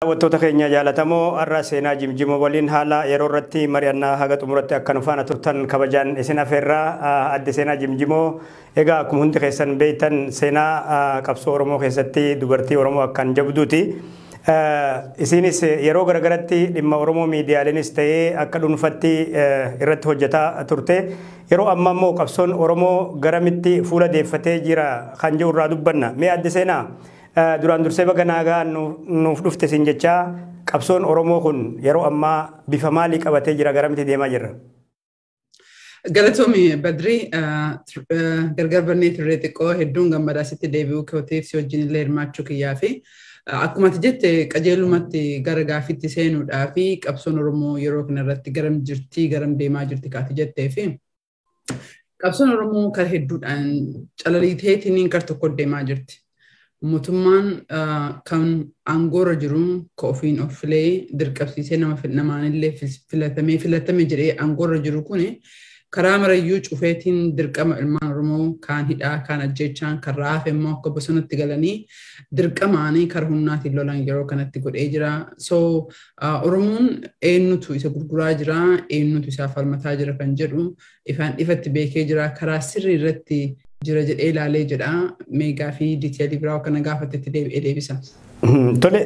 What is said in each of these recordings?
Daawwattoota keenya jaalatamoo, har'a Seenaa Jimjimoo waliin haala yeroo irratti mari'annaa. Haga xumuratti akka nu faana turtan kabajaan isin afeerraa. Adde Seenaa Jimjimoo, egaa akkuma hundi keessan beektan, seenaa qabsoo Oromoo keessatti dubartii Oromoo akkaan jabduuti. Isinis yeroo garagaratti dhimma Oromoo miidiyaaleenis ta'ee akka dhuunfatti irratti hojjetaa turte. Yeroo ammaa immoo qabsoon Oromoo garamitti fuula deeffatee jira kan jiru irraa dubbanna. Mee adde Seenaa, duraan dursee baga nagaa nuuf dhufte sin jechaa, qabsoon Oromoo kun yeroo ammaa bifa maalii qabatee jira, garamitti deemaa jirra? Galatoomi Badrii, gargar bannee turre xiqqoo. Hedduun gammadaa sitti deebi'uu kootiif, si wajjin illee hirmaachuu kiyyaa fi akkuma ati jette qajeelumatti gara gaafitti seenuudhaa fi qabsoon Oromoo yeroo kanarratti garam jirti, garam deemaa jirti kaati jettee fi qabsoon Oromoo kara hedduudhaan calaliiteetiin kar tokko deemaa jirti. Mootummaan kan aangoorra jiru, ka ofiin of filee dirqamsiisee nama namaanillee filatamee filatame jedhee aangoorra jiru kuni, karaa marayyuu cufeetiin dirqama ilmaan Oromoo kaan hidhaa, kaan ajjeechaan, kan raafe immoo akka bosonatti galanii dirqamaanii karaa humnaatiin lolan yeroo kanatti godhee jira. So Oromoon eenyutu isa gurguraa jira, eenyutu isaaf falmataa jira kan jedhu ifaan ifatti beekee jira. Karaa sirrii irratti jira jedhee ilaalee jedha. Meegaa fi detail biraa kana gaafatetti deebi'ee deebisa. Tole,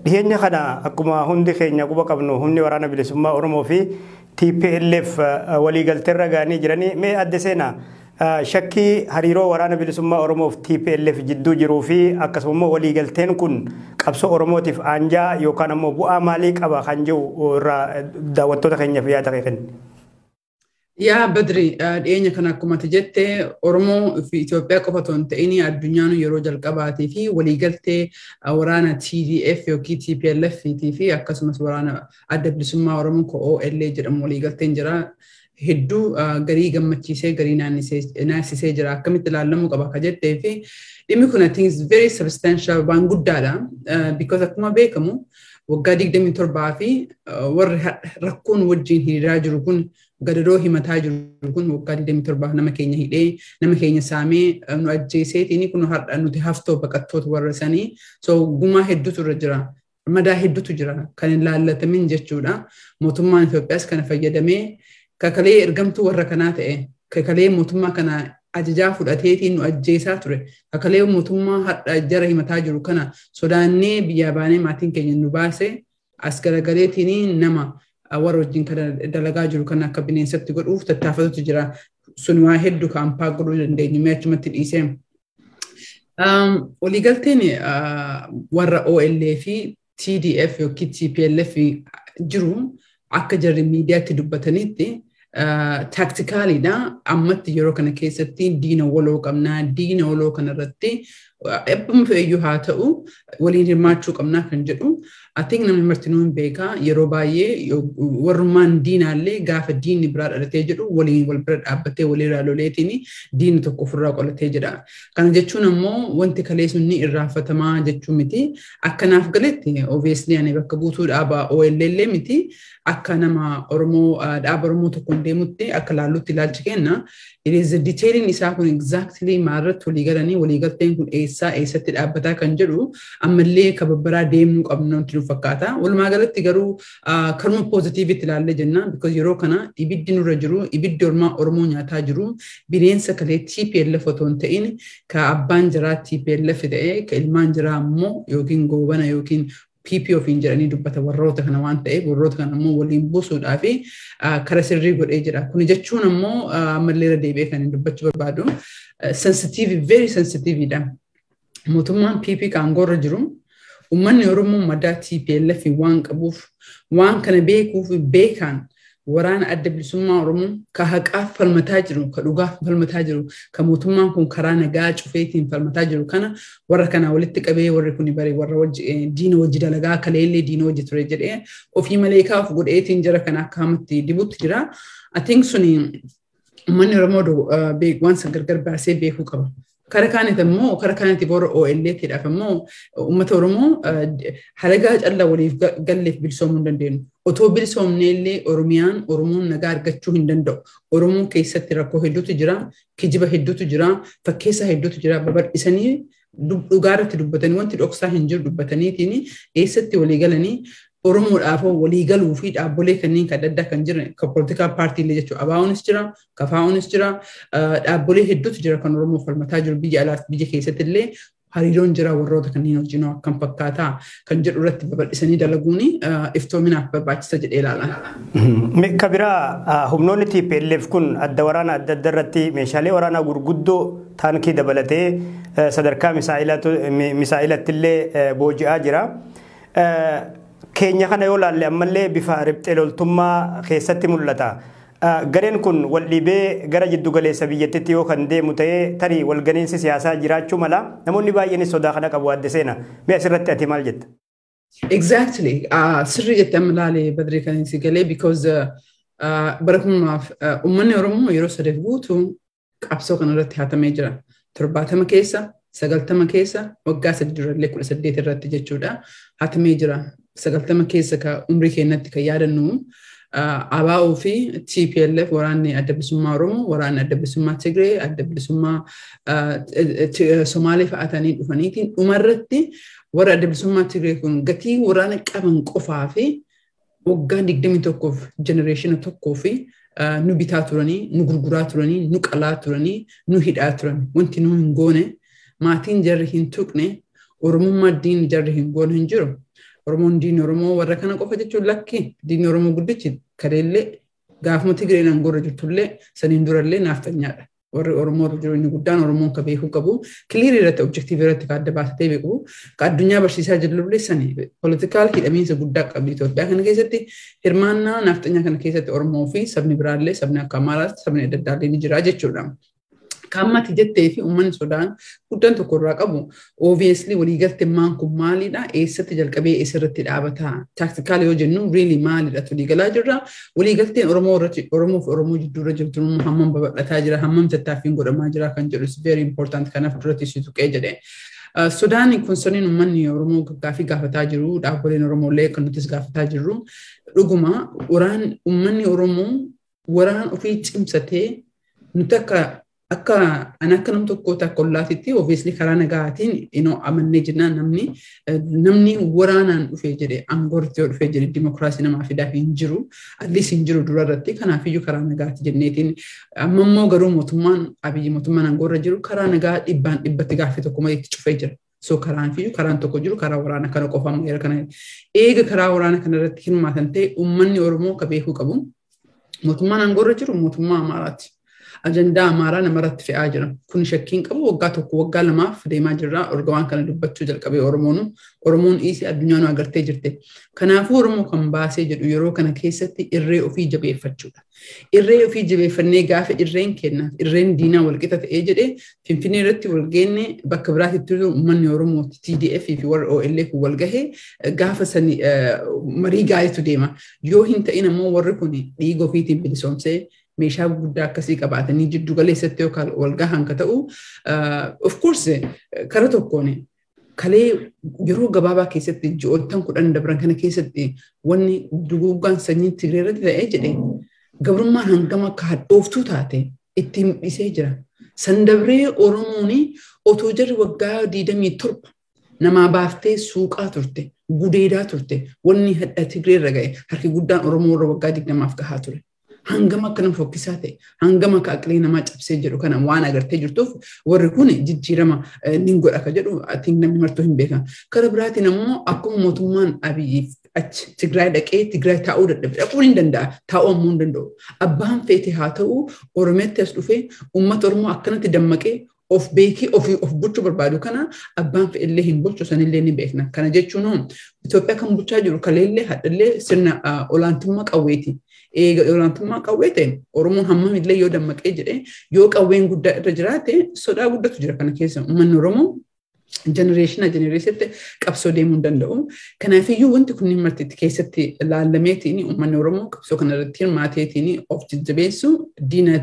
dhiyeenya kana akkuma hundi keenya quba qabnu humni waraana bilisummaa Oromoo fi TPLF waliigalteerra ga'anii jiranii. Mee adde Seenaa, shakkii hariiroo waraana bilisummaa Oromoo fi TPLF jidduu jiruu fi akkasuma immoo waliigalteen kun qabsoo Oromootiif aanjaa yookaan ammoo bu'aa maalii qaba kan jiru irraa daawwattoota keenyaaf yaada kenni. Yaa Badri, dhiyeenya kana akkuma ati jette Oromoo fi Itoophiyaa qofa otoo hin ta'in addunyaan yeroo jalqabaatii fi waliigaltee waraana TDF yookiin TPLF fi akkasumas waraana adda bilisummaa Oromoo ko OLA jedhamu waliigalteen jira. Hedduu garii gammachiisee, garii naasisee jira. Akkamitti ilaalamuu qaba akka jettee fi dhimmi kun, I think, is very substantial, waan guddaadha. Because akkuma beekamu waggaa 27 fi warri rakkoon wajjin hiriiraa jiru kun, gadadoo himataa jiru kun, waggaa 27 nama keenya hidhee, nama keenya saamee, nu ajjeeseetiin kun har'a nuti haftoo baqattoota warra sanii. So gumaa hedduutu irra jira. Madaa hedduutu jira kan hin laallatamin jechuudha. Mootummaan Itoophiyaas kana fayyadamee, kakalee ergamtuu warra kanaa ta'e, kakalee mootummaa kana ajajaa fudhateetiin nu ajjeesaa ture, kakalee mootummaa har'a jara himataa jiru kana sodaannee biyyaa baanee maatiin keenya nu baase, as garagaleetiin nama warra wajjin kana dalagaa jiru kana akka bineensatti godhuuf tattaafatutu jira. Sun waa hedduu kaampaa godhuu dandeenyu mee achumatti dhiisee. Waliigalteen warra OLA fi TDF yookiin TPLF jiru akka jarri miidiyaatti dubbatanitti tacticaliidha. Ammatti yeroo kana keessatti diina waloo qabnaa, diina waloo kanarratti ebbuma fe'iyyuu haa ta'u waliin hirmaachuu qabnaa kan jedhu. I think namni martinuu hin beekaa, yeroo baay'ee warrummaan diinaallee gaafa diinni biraa dhalatee jedhu waliin wal bira dhaabbatee walirraa loleetiin diinni tokko ofirraa qolatee jedha. Kana jechuun ammoo wanti kalee sun ni irraanfatamaa jechuu miti. Akkanaaf galetti, obviously ani bakka buutuu dhaaba OLL miti. Akka nama Oromoo dhaaba Oromoo tokkoon deemutti akka laallutti ilaalchi kenna. It is detailing isaa kun exactly maalirratti walii galanii, waliigalteen kun eessaa eessatti dhaabbataa kan jedhu ammallee kababbaraa deemuu qabnu nutti nu fakkaata. Walumaa galatti garuu karuma positiveitti ilaallee jenna, because yeroo kana ibiddi nurra jiru, ibiddi ormaa Oromoo nyaataa jiru, bineensa kalee TPLF otoo hin ta'in, ka abbaan jiraa TPLF ta'e, ka ilmaan jiraa ammoo yookiin Goobana yookiin PP ofiin jedhanii dubbata warroota kana waan ta'eef, warroota kana ammoo waliin buusuudhaa fi kara sirrii godhee jira. Kuni jechuun ammoo ammallee irra deebi'ee kan dubbachuu barbaadu sensitive, very sensitiveidha. Mootummaan PP aangoorra jiru uummanni Oromoo madaa TPLF waan qabuuf, waan kana beekuuf, beekaan waraana adda bilisummaa Oromoo ka haqaaf falmataa jiru, ka dhugaaf falmataa jiru, ka mootummaan kun karaa nagaa cufeetiin falmataa jiru kana warra kana walitti qabee, warri kun bare warra wajji diina wajji dalagaa, kaleellee diina wajji ture jedhee ofii malee kaaf godheetiin jara kana akka hamatti dibutti jira. I think suni uummanni Oromoo waan san gargar baasee beekuu qaba. Kara kaanitti immoo, kara kaanitti warra OLA-tiidhaaf immoo, uummata Oromoo halagaa callaa waliif galleef bilisoomuu hin dandeenyu. Otoo bilisoomnee illee Oromiyaan Oromoon nagaa argachuu hin danda'u. Oromoo keessatti rakkoo hedduutu jira, kijiba hedduutu jira, fakkeessa hedduutu jira, babal'isanii Dhugaarratti dubbatanii, wanti dhoksaa hin jiru dubbataniitiin eessatti walii galanii, Oromoodhaaf walii galuu fi dhaabbolee kanneen kan adda addaa kan jiran, kan political paartiilee jechuudha. ABO'nis jira, KFO'nis jira, dhaabbolee hedduutu jira kan Oromoo falmataa jiru. Biyya alaas biyya keessatti illee hariiroon jira. Warroota kanneen wajjin akkam fakkaataa kan jedhu irratti babal'isanii dalaguun iftoominaaf barbaachisa jedhee ilaala. Ka biraa, humnoonni TPLF kun adda waraana adda adda irratti meeshaalee waraanaa gurguddoo taankii dabalatee sadarkaa misaa'ilatti illee booji'aa jira. Keenya kana yoo laalle, ammallee bifa riphxee loltummaa keessatti mul'ata. Gareen kun wal dhiibee gara jiddu galeessa biyyattiitti yoo kan deemu ta'ee, tarii walganiinsi siyaasaa jiraachuu mala. Namoonni baay'eenis sodaa kana qabu. Adde Seena. Mee asirratti ati maal jetta? Exactly. Sirrii jettee amma laalee, Badree, kan si galee, because bara 2000 uummanni Oromoo yeroo 3 guutuu qabsoo kanarratti hatamee jira. 70 keessa, 90 keessa, waggaa 3 durallee 18 irratti jechuudha. Hatamee jira. 90 keessa ka umrii keenyatti kan yaadannu, ABO fi TPLF, waraanni Adda Bilisummaa Oromoo, waraanni Adda Bilisummaa Tigree, Adda Bilisummaa Somaalee fa'atanii dhufaniitiin dhumarratti warra Adda Bilisummaa Tigree kun gatii waraana qaban qofaa fi waggaa 21f, generation tokkoo fi nu bitaa turanii, nu gurguraa turanii, nu qalaa turanii, nu hidhaa turan. Wanti nu hin goone, maatiin jarri hin tuqne, Oromummaa diinni jarri hin goone hin jiru. Oromoon diinni Oromoo warra kana qofa jechuun lakki. Diinni Oromoo guddichi kaleellee gaafuma Tigreen aangorra jirtullee saniin durallee naaftanyaadha. Warri Oromoo irra jiru inni guddaan Oromoon ka beekuu qabu, clear irratti, objective irratti ka adda baasatee beeku, ka addunyaa barsiisaa jirullee sani. Political hidhamiinsa guddaa qabdi Itoophiyaa kana keessatti. Hirmaannaa naaftanyaa kana keessatti Oromoo fi sabni biraallee, sabni akka Amaaraas, sabni adda addaallee ni jira jechuudha. Kammati jettee fi uummanni sodaan guddaan tokko irraa qabu, obviously waliigalteen kun maalidha? Eessatti jalqabee eessarratti dhaabata? Tactical yoo jennu, really maalidha? Waliigalaa jirra. Waliigalteen Oromoo irratti, Oromoo fi Oromoo jidduurra jirtu hammam babal'ataa jira? Hammam tattaaffiin godhamaa jira kan jedhu is very important. Kanaaf duratti si tuqee jedhe. Sodaan kun uummanni Oromoo gaaffii gaafataa jiru, dhaabboleen Oromoo illee kan nutis gaafataa jirru, dhuguma waraan uummanni Oromoo waraan ofii cimsatee nuti akka an akka nam tokkooti, akka ollaatitti, obviously karaa nagaatiin amannee jennaan, namni waraanaan dhufee jedhe aangoorratti yoo dhufee jedhe dimokiraasii namaa fidaaf hin jiru, at least hin jiru dura irratti. Kanaafiyyuu karaa nagaati jenneetiin. Amma immoo garuu mootummaan Abiyyi, mootummaan aangoorra jiru, karaa nagaa dhibbaan dhibbatti gaaffii tokko malee itti cufee jira. So karaan fiyyuu karaan tokko jiru karaa waraana kana qofa. Amma yeroo kana eega karaa waraana kana irratti hirmaatan ta'e, uummanni Oromoo ka beekuu qabu, mootummaan aangoorra jiru mootummaa Amaaraati. Ajandaa Amaaraa namarratti fe'aa jira. Kun shakkiin qabu waggaa 1, waggaa 2f deemaa jirra. Erga waan kana dubbachuu jalqabee Oromoon, Oromoon dhiisee addunyaan agartee jirte. Kanaafuu Oromoo kan baasee jedhu yeroo kana keessatti irree ofii jabeeffachuudha. Irree ofii jabeeffannee gaafa irreen kennaaf irreen diinaa walqixa ta'ee jedhee Finfinnee irratti wal geenne, bakka biraatti uummanni Oromoo TDF fi warra OLA kun wal gahee gaafa sani marii gaariitu deema. Yoo hin ta'in ammoo warri kun dhiiga ofiitiin bilisoomsee meeshaa guddaa akkasii qabaatanii jiddu galeessatti yookaan wal gahan ka ta'u, of course kara tokkoon kalee yeroo gabaabaa keessatti, ji'oottan 10 dabran kana keessatti, wanni duguuggaan sanyii Tigree irratti ta'ee jedhe, gabrummaan hangam akka hadhooftuu taate ittiin mul'isee jira. San dabree Oromoon otoo jarri waggaa 27 namaa baaftee suuqaa turte, gudeedaa turte, wanni hadha Tigree irra ga'e harki guddaan Oromoo irra waggaa 20f gahaa ture. Hangam akka nama fokkisaa ta'e, hangam akka aqlee namaa cabsee jedhu kana waan agartee jirtuuf, warri kun jijjiirama ni godha ka jedhu ati namni martuu hin beekan. Kara biraatiin ammoo akkuma mootummaan Abiyyi achi Tigraay dhaqee Tigraay taa'uu dadhabe, dhaquun hin danda'a, taa'uu ammoo hin danda'u. Abbaan feete haa ta'u, Oromiyaatti as dhufee uummata Oromoo akkanatti dammaqee of beekee ofii of bulchuu barbaadu kana abbaan fe'ellee hin bulchu, sanillee ni beekna. Kana jechuun Itoophiyaa kan bulchaa jiru kaleellee hadhallee sirna olaantummaa qawweeti. Eega olaantummaa qawwee ta'e, Oromoon hammam illee yoo dammaqee jedhee, yoo qawween guddaa irra jiraate, sodaa guddatu jira kana keessa. Uummanni Oromoo generation generationitti qabsoo deemuu hin danda'u. Kanaafiyyuu wanti kunniin marti itti keessatti laallameetiin uummanni Oromoo qabsoo kanarratti hirmaateetiin of jajjabeessu, diina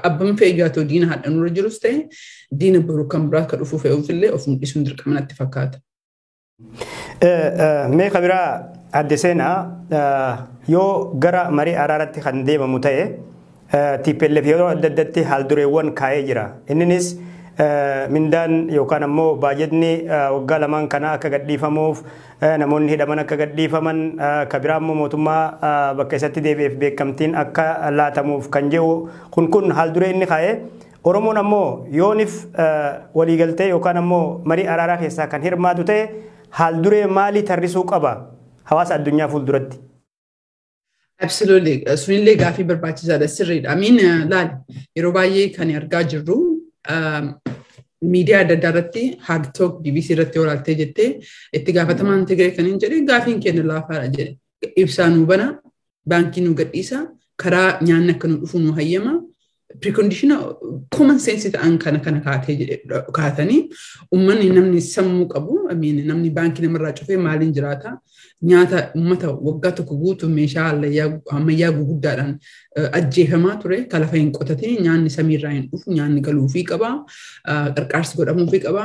abbaan fe'ee haa ta'u, diina haadha nurra jirus ta'e, diina boru kan biraa akka dhufu fe'uuf illee of mul'isuun dirqama natti fakkaata. Mee kabiraa, adde Seenaa, yoo gara marii araaratti kan deemamu ta'e, TPLF yeroo adda addaatti haaldureewwan kaa'ee jira. Inninis Mindaan yookaan ammoo baajatni waggaa lamaan kana akka gadhiifamuuf, namoonni hidhaman akka gadhiifaman, ka biraa immoo mootummaa bakka isatti deebi'eef beekamtiin akka laatamuuf kan jedhu kun haal duree inni kaa'ee. Oromoon ammoo yoonif waliigaltee yookaan ammoo marii araaraa keessaa kan hirmaatu ta'e, haal duree maalii tarrisuu qaba hawaasa addunyaa fuulduratti? Absolutely. Sunillee gaafii barbaachisaadha, sirriidha. I mean, laali, yeroo baay'ee kan argaa jirru miidiyaa adda addaa irratti, Hard Talk BBC irratti olaaltee jettee, itti gaafatamaan Tigree kan hin jedhe, "Gaafiin keenya laafaadha" jedhe. Ibsaa nuu bana, baankii nuu gadhiisa, karaa nyaanni akka nu dhufu nu hayyama. Precondition common sense ta'an kana kaatee jedhe kaatanii, uummanni, namni sammuu qabu, namni baankii namarraa cufee maaliin jiraata? Nyaata uummata waggaa tokko guutuu meeshaa ammayyaa guguddaadhaan ajjeefamaa ture ka lafa hin qotatin, nyaanni samiirraa hin dhufu, nyaanni galuufii qaba, qarqaarsi godhamuufii qaba,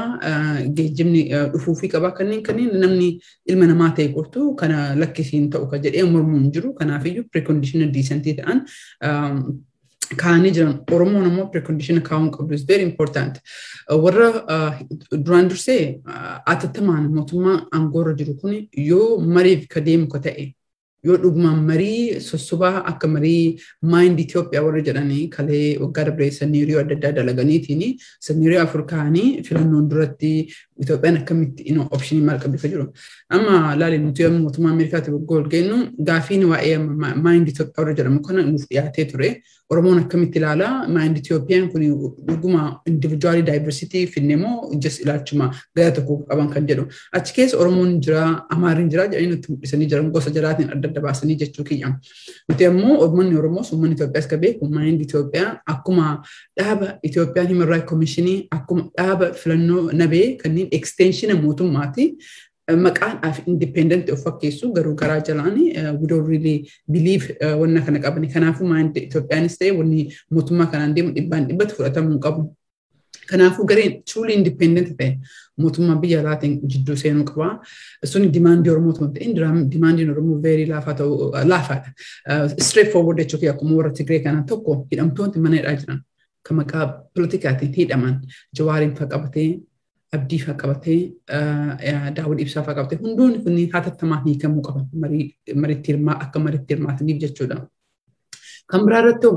geejjibni dhufuufii qaba. Kanneen namni ilma namaa ta'e qortu kana lakkisiin ta'u ka jedhee mormuu hin jiru. Kanaafiyyuu precondition decent ta'an kaa'anii jiran. Oromoon ammoo precondition kaa'uun qabdu is very important. Warra duraan dursee atattamaan mootummaa aangoorra jiru kun yoo mariif ka deemu ka ta'e, yoo dhugumaan marii sossobaa akka marii Mind Itoophiyaa warra jedhanii kalee waggaa dabree scenario adda addaa dalaganiitiin scenario afur kaa'anii filannoon duratti Itoophiyaan akkamitti option maal qabdi ka jiru. Amma laali, nuti mootummaa Ameerikaatti waggaa ol geenyu gaafiin waa'ee Mind Itoophiyaa warra jedhamu kana nuuf dhiyaatee ture. Oromoon akkamitti ilaala? Mind Itoophiyaan kun dhuguma individual diversity finne moo just ilaalchuma gara tokko qaban kan jedhu. Achi keessa Oromoon jira, Amaariin jira jedhanii nutti mul'isanii jiran, gosa jalaatiin adda adda baasanii jechuu kiyya. Nuti ammoo uummanni Oromoos uummanni Itoophiyaas ka beeku, Mind Itoophiyaa akkuma dhaaba Itoophiyaan Human Rights Commission, akkuma dhaaba filannoo nabee kanneen extension mootummaati. Maqaadhaaf independent of fakkeessu, garuu garaa jalaan we don't really believe wanna kana qabani. Kanaafuu Mind Itoophiyaanis ta'e wanni mootummaa kanaan deemu dhibbaan dhibbatti fudhatamuu hin qabu. Kanaafuu gareen truly independent ta'e mootummaa biyya alaatiin jidduu seenuu qaba. Suni demand Oromoo otoo hin ta'in, demandiin Oromoo very laafaa ta'uu laafaadha. Straight forward jechuun akkuma warra Tigree kana tokko, hidhamtoonni mana hidhaa jiran kan maqaa politikaatiin hidhaman, Jawaariin fa'a qabatee, Abdii fa'a qabatee, Daawud Ibsaa fa'a qabatee, hunduun kunniin hatattamaan hiikamuu qaban maritti hirmaa akka maritti hirmaataniif jechuudha. Kan biraa irratti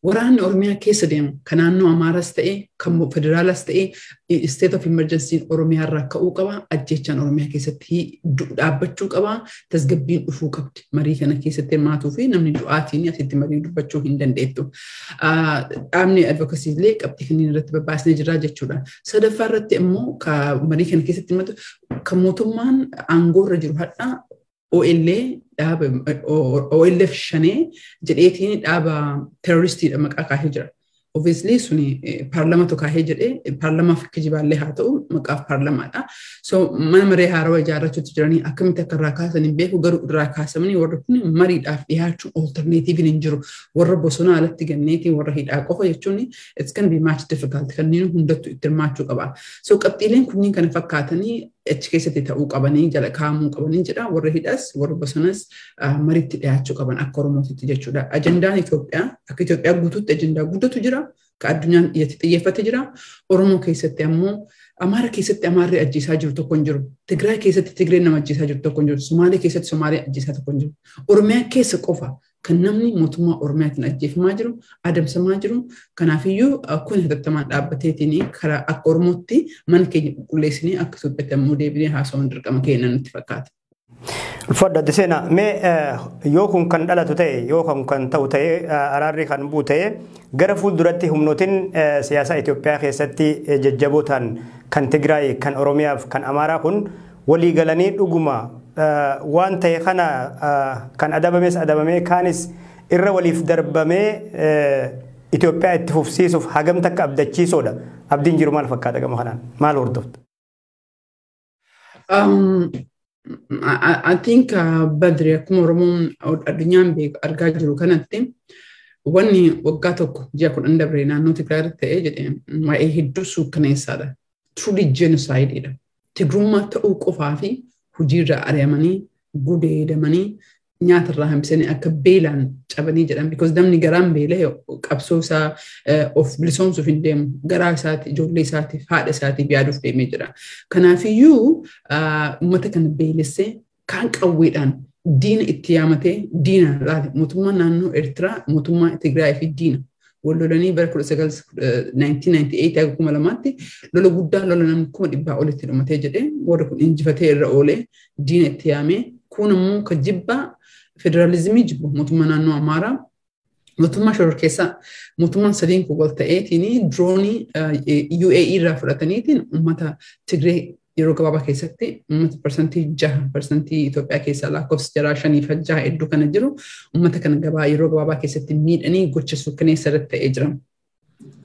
waraanni Oromiyaa keessa deemu kan naannoo Amaaras ta'e, kan federaalas ta'e, state of emergency Oromiyaa irraa ka'uu qaba. Ajjeechaan Oromiyaa keessatti dhaabbachuu qaba. Tasgabbiin dhufuu qabdi. Marii kana keessatti hirmaatuu fi namni du'aatiin asitti marii dubbachuu hin dandeettu. Dhaabni advocacy illee qabxii kanneen irratti babbaasnee jira jechuudha. Sadaffaa irratti immoo marii kana keessatti hirmaatu kan mootummaan aangoo irra jiru hadha OLA, dhaaba OLF shanee jedheetiin dhaaba terroristiidha maqaa kaahee jira. Obviously suni paarlamatu kaahee jedhee, paarlamaaf kijibaallee haa ta'u maqaaf paarlamaadha. So mana maree haarawaa ijaarrachuutti jiranii, akkamitti akka irraa kaasan hin beeku, garuu irraa kaasamanii warri kun mariidhaaf dhiyaachuun alternativeiin hin jiru. Warra bosonaa alatti ganneetiin warra hidhaa qofa jechuun it's gonna be much difficult, kanneen hundattuu itti hirmaachuu qaba. So qabxiileen kunniin kana fakkaatanii achi keessatti ta'uu qabanii jala kaa'amuu qabanii jedha. Warra hidhas warra bosonas mariitti dhiyaachuu qaban akka Oromootitti jechuudha. Ajandaan Itoophiyaa akka Itoophiyaa guutuutti ajandaa guddatu jira. Ka addunyaan itti xiyyeeffate jira. Oromoo keessatti ammoo Amaara keessatti Amaarri ajjeesaa jiru tokko hin jiru. Tigraay keessatti Tigreen nama ajjeesaa jiru tokko hin jiru. Somaalee keessatti Somaalee ajjeesaa tokko hin jiru. Oromiyaa keessa qofa kan namni mootummaa Oromiyaatiin ajjeefamaa jiru, adamsamaa jiru. Kanaafiyyuu kun hatattamaan dhaabbateetiin karaa akka Oromootti mana keenya qulqulleessinee akka Itoophiyaatti ammoo deebinee haasawuun dirqama keenya nutti fakkaata. Ulfaadhu, adde Seenaa. Mee yoo kun kan dhalatu ta'e, yoo kun kan ta'u ta'e, araarri kan bu'u ta'e, gara fuulduratti humnootiin siyaasaa Itoophiyaa keessatti jajjaboo ta'an kan Tigraay, kan Oromiyaa fi kan Amaaraa kun walii galanii dhuguma waan ta'e kana kan adabames adabamee kaanis irra waliif darbamee Itoophiyaa itti fufsiisuuf hagam takka abdachiisoodha? Abdiin jiru maal fakkaata gama kanaan? Maal hordoftu? I think Badri, akkuma Oromoon addunyaan beeku argaa jiru kanatti, wanni waggaa 1 ji'a 10 dabre naannoo Tigraay irratti ta'ee jedhee waa'ee hedduu suukkaneessaadha. Truly genocideidha. Tigrummaa ta'uu qofaa fi hojiirra ari'amanii gudeedamanii. Nyaata irraa hambisanii akka beelaan cabanii jedhan, because namni garaan beela'e qabsoo isaa of bilisoomsuuf hin deemu, garaa isaati, ijoollee isaatiif, haadha isaatiif yaaduuf deemee jira. Kanaafiyyuu uummata kana beelessee kaan qawweedhaan diina itti yaamatee diina laale. Mootummaan naannoo Eertiraa mootummaa Tigraay fi diina wal lolanii bara 1998 haga 2000tti lola guddaa, lola namni 100,000 olitti dhumatee jedhee, warri kun injifatee irra oolee diina itti yaamee, kun immoo ka jibbaa federaalizimii jibbu mootummaa naannoo Amaaraa, mootummaa shororkeessaa, mootummaan sadiin kun wal ta'eetiin diroonii UAE irraa fudhataniitiin uummata Tigree yeroo gabaabaa keessatti uummata 6% Itoophiyaa keessaa lakkoofsa jaraa 5 fi 6 hedduu kana jiru, uummata kana gabaa yeroo gabaabaa keessatti miidhanii gocha suukkaneessa irratti ta'ee jira.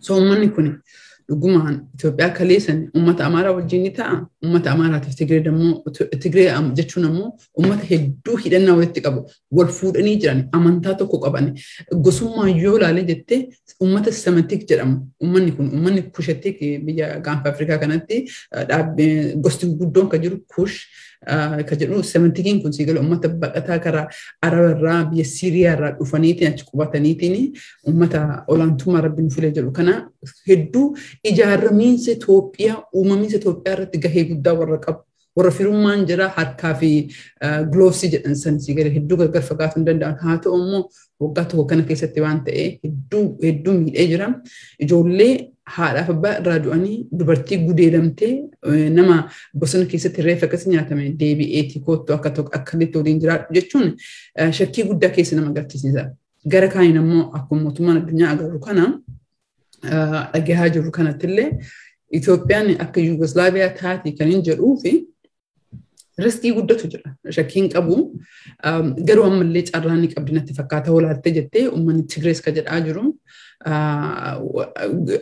So uummanni kun dhugumaan Itoophiyaa kaleessan uummata Amaaraa wajjin ni ta'a. Uummata Amaaraatiif Tigree dammoo, Tigree jechuun ammoo uummata hedduu hidhannaa walitti qabu. Wal fuudhanii jiran, amantaa tokko qaban. Gosummaa yoo ilaale jettee uummata Semitic jedhamu. Uummanni kun uummanni Cushitic biyya gaanfa Afrikaa kanatti gosti guddoon kan jiru Kush ka jedhu. Semiticiin kun siigalee uummata baqataa karaa Araba irraa, biyya Siiriyaa irraa dhufaniitiin achi qubataniitiin uummata olaantummaa rabbiin filee jedhu kana hedduu ijaaramiinsa Itoophiyaa, uumamiinsa Itoophiyaa irratti gahee guddaa warra qabu. Warra firummaan jira harkaa fi gloves jedhan san siigalee hedduu gargar fagaatuu hin danda'an. Haa ta'u immoo waggaa tokko kana keessatti waan ta'e hedduu hedduu miidhee jira. Ijoollee haadhaaf abbaa irraa du'anii, dubartii gudeedamtee, nama bosona keessatti reeffa akkasii nyaatame deebi'eetii kottu akka tokko akkamitti waliin jiraadhu jechuun shakkii guddaa keessa nama galchisiisa. Gara kaaniin ammoo akkuma mootummaan addunyaa agarru kana dhagahaa jirru kanattillee Itoophiyaan akka Yugoslaaviyaa taati kan hin jedhuu fi risk guddatu jira. Shakkiin qabu. Garuu ammallee carraan ni qabdi natti fakkaata. Olaaltee jettee uummanni Tigrees ka jedhaa jiru.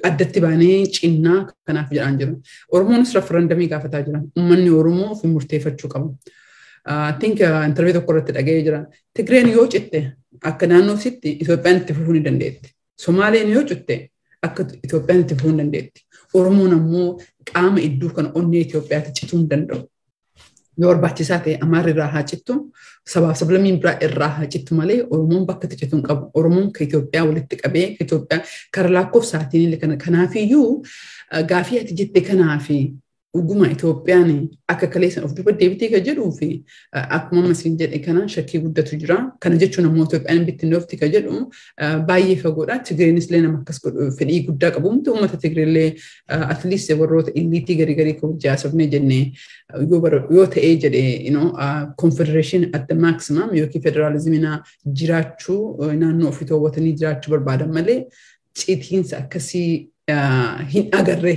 Addatti baanee cinnaa kanaaf jedhaan jiru. Oromoonis referendum gaafataa jira. Uummanni Oromoo ofii murteeffachuu qaba. I think interview tokko irratti dhaga'ee jira. Tigreen yoo citte akka naannoo sitti Itoophiyaan itti fufuu ni dandeetti. Somaaleen yoo citte akka Itoophiyaan itti fufuu ni dandeetti. Oromoon ammoo qaama iddoo kana onnee Itoophiyaatti cituu hin danda'u. Yoo barbaachisaa ta'e Amaarri irraa haa cittu, sabaaf sablammiin biraa irraa haa cittu malee Oromoon bakka itti cituu hin qabu. Oromoon ka Itoophiyaa walitti qabee, ka Itoophiyaa karaa lakkoofsaatiin illee kana. Kanaafiyyuu gaafii ati jette kanaafi dhuguma Itoophiyaan akka kaleessan of duuba deebitee kan jedhuu fi akkuma amma siin jedhe kana shakkii guddatu jira. Kana jechuun ammoo Itoophiyaan bittinnoofti kan jedhu baay'ee fagoodha. Tigreenis illee nama akkas godhu fedhii guddaa qabu. Uummata Tigreellee at least warroota elite garii garii kan jaasofnee jennee yoo ta'ee jedhee confederation at the maximum yookiin federaalizimiin jiraachuu, naannoo ofii to'atanii jiraachuu barbaadan malee citiinsa akkasii hin agarre.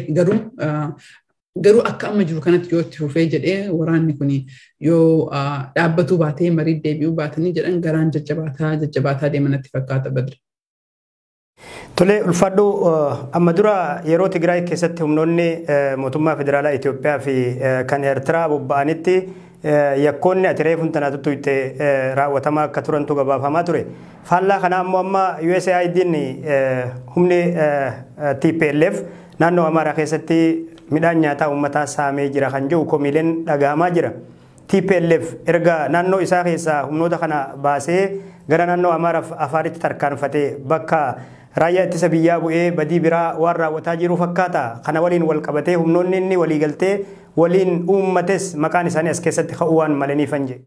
Garuu akka amma jiru kanatti yoo itti fufee jedhee, waraanni kun yoo dhaabbatuu baatee, marii deebi'uu baatanii jedhan, garaan jajjabaataa jajjabaataa deeman natti fakkaata, Badri. Tole, ulfaadhu. Amma dura yeroo Tigraay keessatti humnoonni mootummaa federaalaa Itoophiyaa fi kan Eertiraa bobba'anitti yakkoonni ati reefuun tanaa tuttuqxe raawwatamaa akka turantu gabaafamaa ture. Faallaa kanaa ammoo amma USAID'n humni TPLF naannoo Amaaraa keessatti midhaan nyaataa uummataa saamee jira kan jiru komiileen dhagahamaa jira. TPLF erga naannoo isaa keessaa humnoota kana baasee gara naannoo Amaaraaf Afaaritti tarkaanfatee bakka raayyaa ittisa biyyaa bu'ee badii biraa waan raawwataa jiru fakkaata. Kana waliin wal qabatee humnoonni inni walii galtee waliin uummates maqaan isaanii as keessatti ka'uu waan malaniifan jedhe.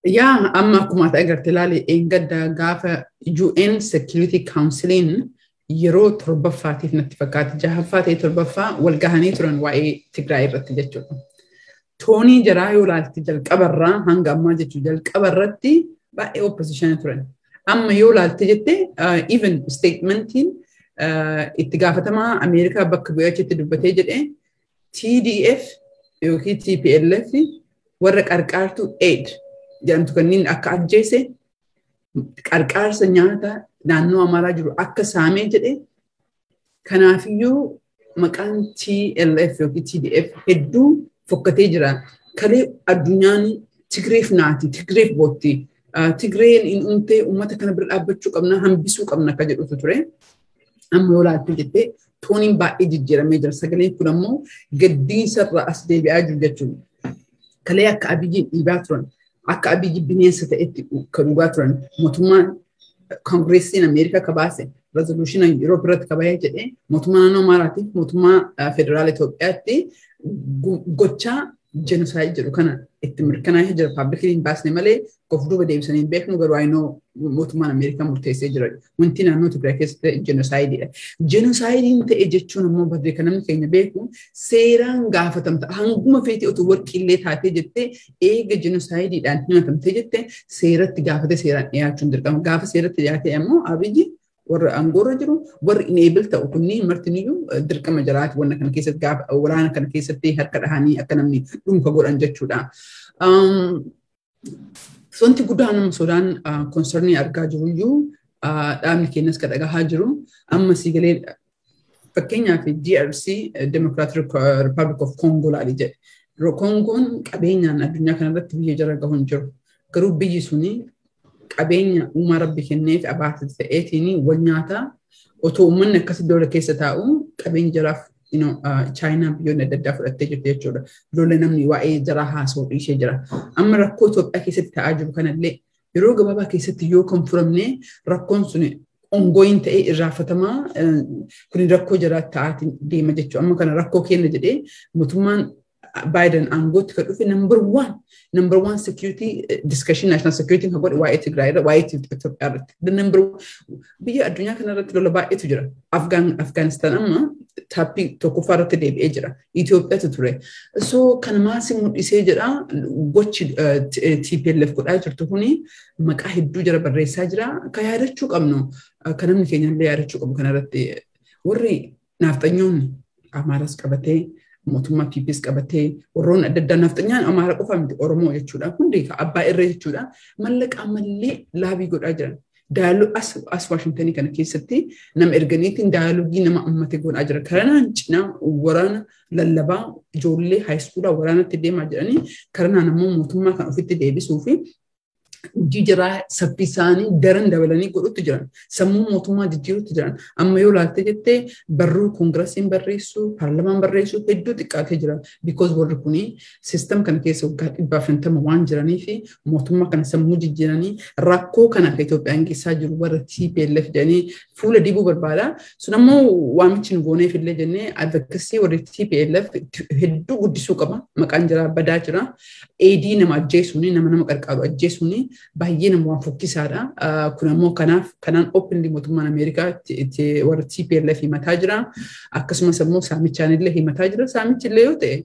Yaa, amma akkuma ati agarte ilaali, eengadda gaafa UN Security Counciliin yeroo torbaffaatiif natti fakkaata, jahaffaa ta'e, torbaffaa wal gahanii turan waa'ee Tigraay irratti jechuudha. Tone jaraa yoo ilaalte jalqabarraa hanga ammaa jechuudha, jalqaba irratti baay'ee opposition turan. Amma yoo ilaalte jette even statementiin itti gaafatamaa Ameerikaa bakka bu'ee achitti dubbatee jedhee TDF yookiin TPLF warra qarqaartuu aid jedhamtu kanneen akka ajjeese, qarqaarsa nyaata naannoo Amaaraa jiru akka saamee jedhe. Kanaafiyyuu maqaan TLF yookiin TDF hedduu fokkatee jira. Kalee addunyaan Tigreef naati, Tigreef bootti. Tigreen in uumtee uummata kana bira dhaabbachuu qabna, hambisuu qabna akka jedhutu ture. Amma yoo laatte jettee toneiin baay'ee jijjiiramee jira. Sagaleen kun ammoo gaddiinsa irraa as deebi'aa jiru jechuudha. Kalee akka Abiyyiin dhiibaa turan. Akka Abiyyi bineensa ta'etti kan dhugaa turan mootummaan Koongireesiin Ameerikaa kabaase resolution yeroo biratti kabajee jedhee mootummaa naannoo Amaaraatiif mootummaa federaala Itoophiyaatti gochaa genocide jedhu kana itti mirkanaa'ee jira. Publicly hin baasne malee of duuba deebisanii hin beeknu, garuu ayinoo mootummaan Ameerikaa murteessee jira. Wanti naannoo Tigraay keessatti genocideidha. Genocideiin ta'e jechuun immoo badree kan namni keenya beeku seeraan gaafatamta. Hanguma feetii otoo warqiillee taatee jettee eega genocideiidhaan himatamtee jettee seeratti gaafate seeraan dhiyaachuun dirqama. Gaafa seeratti dhiyaate ammoo Abiyyi, warra aangoorra jiru, warri enable ta'u kunniin martiniyyuu dirqama jiraati wanna kana keessatti, gaafa waraana kana keessatti harka dhahanii akka namni dhuunfa godhan jechuudha. Wanti guddaan nama sodaan concernii argaa jiruyyuu, dhaabni keenyas kan dhagahaa jiru amma sii galee, fakkeenyaaf DRC, Democratic Republic of Congo laali jedhe. Kongoon qabeenyaan addunyaa kanarratti biyya jara gahu hin jiru. Garuu biyyi suni qabeenya uumaa rabbi kenneef abaarsa ta'eetiin wal nyaataa otoo uummanni akkasii lola keessa taa'u qabeenya jaraaf Chaayinaa biyyoonni adda addaa fudhattee jirti jechuudha. Lola namni waa'ee jaraa haasa'u dhiisee jira. Amma rakkoo Itoophiyaa keessatti ta'aa jiru kanallee yeroo gabaabaa keessatti yoo kan furamne rakkoon sun ongoing ta'ee irraafatamaa kun rakkoo jaraa ta'aatiin deema jechuudha. Amma kana rakkoo kenna jedhee mootummaan Biden aangootti kan dhufe number one security discussion, national security kan godhe waa'ee Tigraay irra, waa'ee Itoophiyaa irratti. The number biyya addunyaa kana irratti lola baay'eetu jira. Afgaanistaan amma taappii tokkoffaa irratti deebi'ee jira. Itoophiyaatu ture. So kana maasii mul'isee jedha, gochi TPLF godhaa jirtu kuni maqaa hedduu jira barreessaa jira. Kan yaadachuu qabnu, kan namni keenya illee yaadachuu qabu kanarratti, warri naafxanyoonni Amaaras qabatee, mootummaa PPs qabatee, warroonni adda addaa, nafxanyaan Amaara qofa miti, Oromoo jechuudha. Hundi abbaa irree jechuudha. Mallaqa ammallee lobby godhaa jiran. Dialogue as Waashingtonii kana keessatti nama erganiitiin dialogueii nama ammate godhaa jira. Karanaan cinaa waraana lallabaa ijoollee high schoolaa waraanatti deemaa jiranii, karanaan ammoo mootummaa kan ofitti deebisuu fi hojii jiraa saffisaanii daran dabalanii godhutti jiran. Sammuu mootummaa jijjiirutti jiran. Amma yoo laalte jettee barruu koongirasiin barreessu, paarlamaan barreessu hedduu xiqqaatee jira. Because warri kuni system kana keessa waggaa 150 waan jiranii fi mootummaa kana sammuu jijjiiranii rakkoo kana akka Itoophiyaan keessaa jiru warra TPLF jedhanii fuula dibuu barbaada. Sun ammoo waamichi nu gooneef illee jennee advocacy warri TPLF hedduu guddisuu qaba. Maqaan jira badaa jira. Eedii nama ajjeesuuni, nama nama qarqaaru ajjeesuuni baay'ee nama waan fokkisaadha. Kun ammoo kanaaf kanaan openly mootummaan Ameerikaa warra TPLF himataa jira. Akkasumas ammoo saamichaan illee himataa jira. Saamichi illee yoo ta'e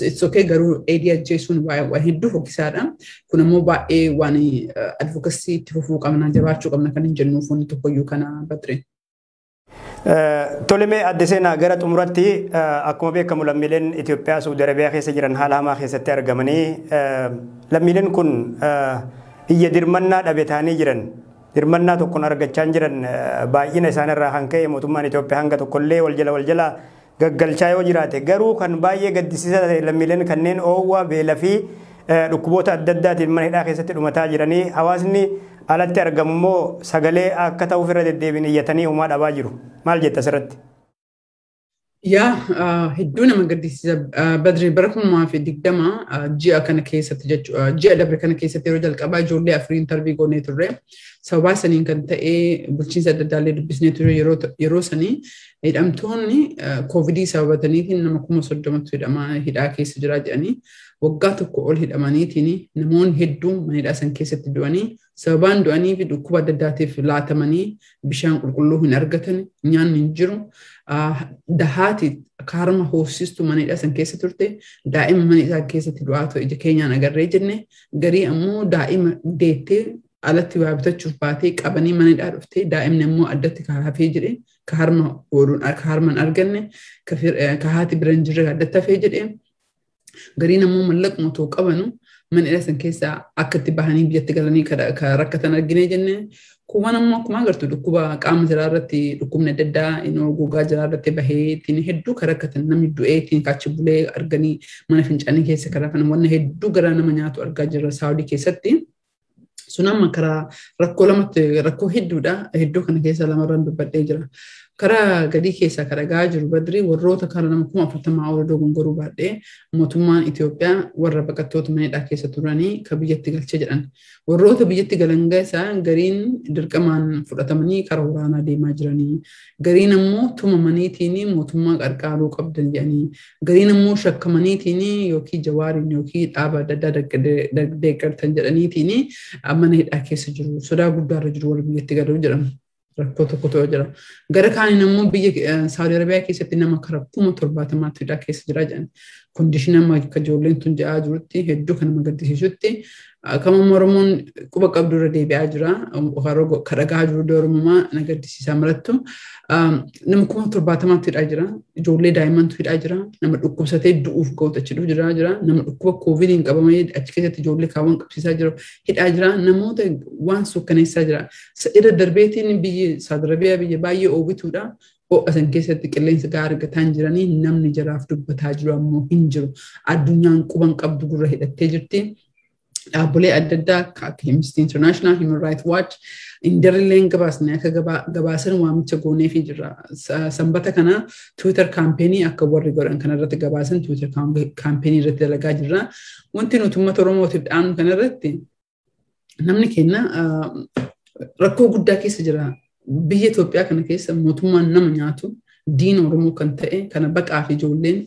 it's okay, garuu eedii ajjeesuun waan hedduu fokkisaadha. Kun ammoo baay'ee waan advocacy itti fufuu qabna, jabaachuu qabna kan hin jennuuf wanni tokkoyyuu kana badre. Tolemee adde seenaa, gara xumuratti, akkuma beekamu lammiileen Itoophiyaa Saudi Arabiyaa keessa jiran haala hamaa keessatti argamanii, lammiileen kun iyya dirmannaa dhabe ta'anii jiran, dirmannaa tokkoon argachaa jiran. Baay'ina isaanirraa kan ka'e mootummaan Itoophiyaa hanga tokkollee wal jala wal jala gaggalchaa yoo jiraate, garuu kan baay'ee gaddisiisaa ta'e lammiileen kanneen oowwaa, beela fi dhukkuboota adda addaatiin mana hidhaa keessatti dhumataa jiranii, hawaasni alatti argamu immoo sagalee akka ta'uuf irra deddeebiin iyyatanii uumaa dhabaa jiru. Maal jetta asirratti? Yaa, hedduu nama gaddisiisa Badri. Bara 2020 ji'a kana keessatti jechuudha, ji'a dabre kana keessatti yeroo jalqabaa ijoollee afurii interview goonee turre. Sababaa saniin kan ta'e bulchiinsa adda addaallee dubbisnee turre. Yeroo sanii hidhamtoonni koovidii sababataniitiin nama 30,000tu hidhamaa hidhaa keessa jira jedhanii, waggaa tokko ol hidhamaniitiin namoonni hedduun mana hidhaa san keessatti du'anii, sababaan du'anii fi dhukkuba adda addaatiif laatamanii, bishaan qulqulluu hin argatan, nyaanni hin jiru. Dahaati kaarma hoosistu mana hidhaa san keessa turte, daa'ima mana hidhaa keessatti du'aa ture ija keenyaan agarree jenne. Garii ammoo daa'ima deettee alatti waa bitachuuf baatee qabanii mana hidhaa dhuftee, daa'imni ammoo addatti ka hafee jedhe, ka harma ka harma hin arganne, ka haati bira hin jirre addatti hafee jedhe. Gariin ammoo mallaquma otoo qabanu mana hidhaa san keessaa akka itti bahanii biyyatti galanii ka rakkatan arginee jenne. Kuuwwan ammoo akkuma agartu dhukkuba qaama jiraa irratti, dhukkubni adda addaa gogaa jiraa irratti bahee ittiin hedduu ka rakkatan, namni du'ee ittiin kaachi bulee arganii, mana fincaanii keessa kan rafan, wanna hedduu garaa nama nyaatu argaa jirra Saawudii keessatti. Sun amma karaa rakkoo lamatti, rakkoo hedduudha. Hedduu kana keessa lamarraan dubbadhee jira. Karaa gadii keessaa kan dhagaa jiru Badrii, warroota karaa nama 40,000 ol dogongoruu baadhee mootummaan Itoophiyaa warra baqattoota mana keessa turanii kan biyyatti galchee jedhan. Warroota biyyatti galan keessaa gariin dirqamaan fudhatamanii karaa waraanaa deemaa jiranii. Gariin ammoo tumamaniitiin mootummaa qarqaaruu qabdan jedhanii. Gariin ammoo shakkamaniitiin yookiin Jawaariin yookiin dhaaba adda addaa deeggartan jedhaniitiin mana hidhaa keessa jiru. Sodaa guddaarra jiru warra biyyatti galuu jedhamu. Rakkoo tokkotu jira. Gara kaaniin ammoo biyya Saawudi Arabiyaa keessatti nama karaa 70,000tti hidhaa keessa jira jedhan. Condition amma akka ijoolleen tun jedhaa jirutti hedduu kan nama gaddisiisutti akkama Oromoon quba qabdu irra deebi'aa jira. Ka dhagaa jiru Oromummaa na gaddisiisaa marattu. Nama 70,000tti hidhaa jira. Ijoollee daa'immantu hidhaa jira. Nama dhukkubsatee du'uuf ga'utu achi dhufu jira. Nama dhukkuba koovidiin qabamee achi keessatti ijoollee kaawwan qabsiisaa jiru hidhaa jira. Namoota waan suukkaneessaa jira. Irra darbeetiin biyyi Saawudi Arabiyaa biyya baay'ee oowwituudha. Ho'a san keessatti qilleensa gaarii argataa hin jiranii, namni jaraaf dubbataa jiru ammoo hin jiru. Addunyaan quban qabdu, gurra hidhattee jirti. Dhaabbilee adda addaa akka Amnesty International, Human Rights Watch, indarilleen gabaasne akka gabaasan waamicha gooneefii jira. Sanbata kana Twitter campaign akka warri godhan kanarratti gabaasan Twitter campaign irratti dalagaa jirra. Wanti nuti uummata Oromootiif dhaamnu kanarratti, namni keenya rakkoo guddaa keessa jira. Biyya Itoophiyaa kana keessa mootummaan nama nyaatu, diina Oromoo kan ta'e kana baqaa fi ijoolleen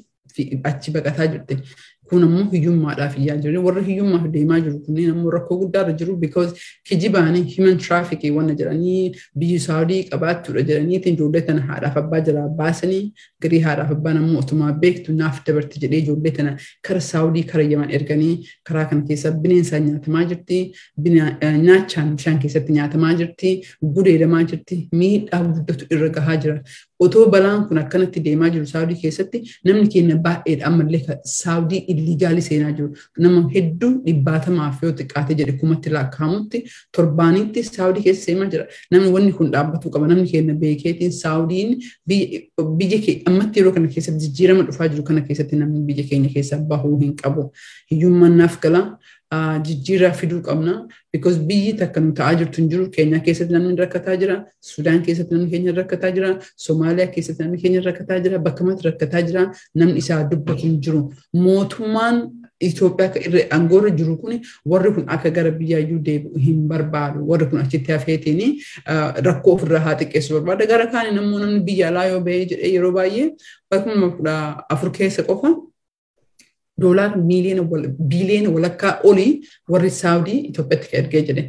achi baqataa jirti. Kun ammoo hiyyummaadhaaf iyyaa jiru. Warra hiyyummaaf deemaa jiru kunneen ammoo rakkoo guddaarra jiru because kijibaanii human trafficking wanna jedhanii biyyi Saawudii qabaachuudha jedhaniitiin ijoollee tana haadhaaf abbaa jalaa baasanii, garii haadhaaf abbaan ammoo otumaa beektu naaf dabarti jedhee ijoollee tana kara Saawudii, kara Yaman erganii, karaa kana keessa bineensaan nyaatamaa jirti. Nyaachaan bishaan keessatti nyaatamaa jirti. Gudeedamaa jirti. Miidhaa guddatu irra gahaa jira. Otoo balaan kun akkanatti deemaa jiru Saawudii keessatti namni keenya baay'eedha ammallee Saawudii illegal seenaa jiru. Nama hedduu dhibbaatamaaf yoo xiqqaate jedhe kumatti lakkaa'amutti torbaanitti Saawudii keessa seenaa jira. Namni wanni kun dhaabbatuu qaba. Namni keenya beekeetiin Saawudiin biyya ammatti yeroo kana keessatti jijjiirama dhufaa jiru kana keessatti namni biyya keenya keessa bahuu hin qabu. Hiyyummaan naaf gala. Jijjiirraa fiduu qabna. Because biyyi takka nu ta'aa jirtu hin jiru. Keenyaa keessatti namni rakkataa jira. Sudaan keessatti namni keenya rakkataa jira. Somaaliyaa keessatti namni keenya rakkataa jira. Bakka matti rakkataa jira. Namni isaa dubbatu hin jiru. Mootummaan Itoophiyaa irra aangoorra jiru kun warri kun akka gara biyyaayyuu deebi'u hin barbaadu. Warri kun achitti hafeetiin rakkoo ofirraa haa xiqqeessu barbaada. Gara kaaniin ammoo namni biyya alaa yoo bahee jedhee yeroo baay'ee 2014 keessa qofa doolaara miiliyoona biiliyoona walakkaa olii warri Saawudii Itoophiyaatti ergee jedhe.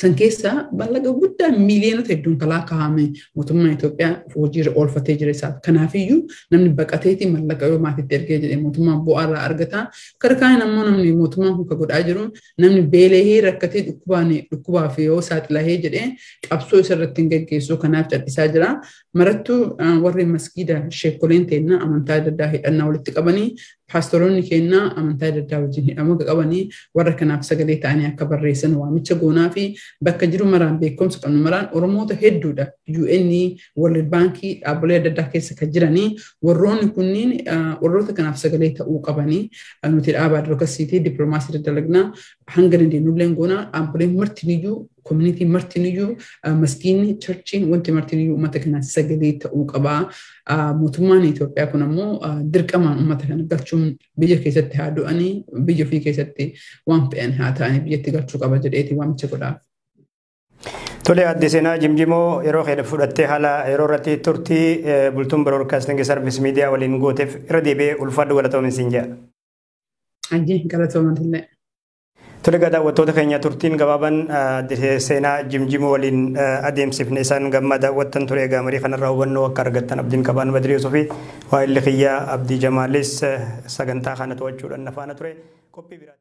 San keessaa maallaqa guddaa miiliyoonota hedduun kalaa kaa'ame mootummaan Itoophiyaa hojiirra oolfatee jira isaaf. Kanaafiyyuu namni baqateeti maallaqa yoo maatiitti ergee jedhe mootummaan bu'aa irraa argata. Kara kaaniin ammoo namni mootummaan kun ka godhaa jiru namni beelahee rakkatee dhukkubaan dhukkubaaf yoo saaxilahee jedhee qabsoo isa irratti hin geggeessu, kanaaf callisaa jira. Marattuu warri masgiida, sheekoleen teennaa amantaa adda addaa hidhannaa walitti qabanii, paastoroonni kennaa amantaa adda addaa wajjin hidhamuu qabanii, warra kanaaf sagalee ta'anii akka barreessan waamicha goonaa fi bakka jiru maraan, beekumsa qabnu maraan, Oromoota hedduudha. UN, World Bank, dhaabbilee adda addaa keessa kan jiranii, warroonni kunniin warroota kanaaf sagalee ta'uu qabanii. Nuti dhaaba advocacy dippiloomaasii daddalagnaa, hanga dandeenyullee goonaa. Dhaabbileen martiniyyuu, community martiniyyuu, maskiinni, churchiin, wanti martiniyyuu uummata kanaaf sagalee ta'uu qabaa. Mootummaan Itoophiyaa kun ammoo dirqamaan uummata kana galchuun biyya keessatti haa du'anii, biyya ofii keessatti waan fe'an haa ta'anii, biyyatti galchuu qaba jedheeti waamicha godhaaf. Tole, adde Seenaa Jimjimoo, yeroo keenya fudhattee haala yeroo irratti turtii Bultuun Broadcasting Service Miidiyaa waliin gooteef irra deebi'ee ulfaadhu, galatoomin siin jedha. Ajje, galatoomatillee. Tole egaa, daawwattoota keenya, turtiin gabaabaan adde Seenaa Jimjimoo waliin adeemsifne isaan gamma daawwattan ture. Egaa marii kanarraa hubannoo akka argattan abdiin qabaan. Badrii Yusufii, waa'illi kiyyaa Abdii Jamaalis sagantaa kana to'achuudhaan na faana ture. Qophii biraa.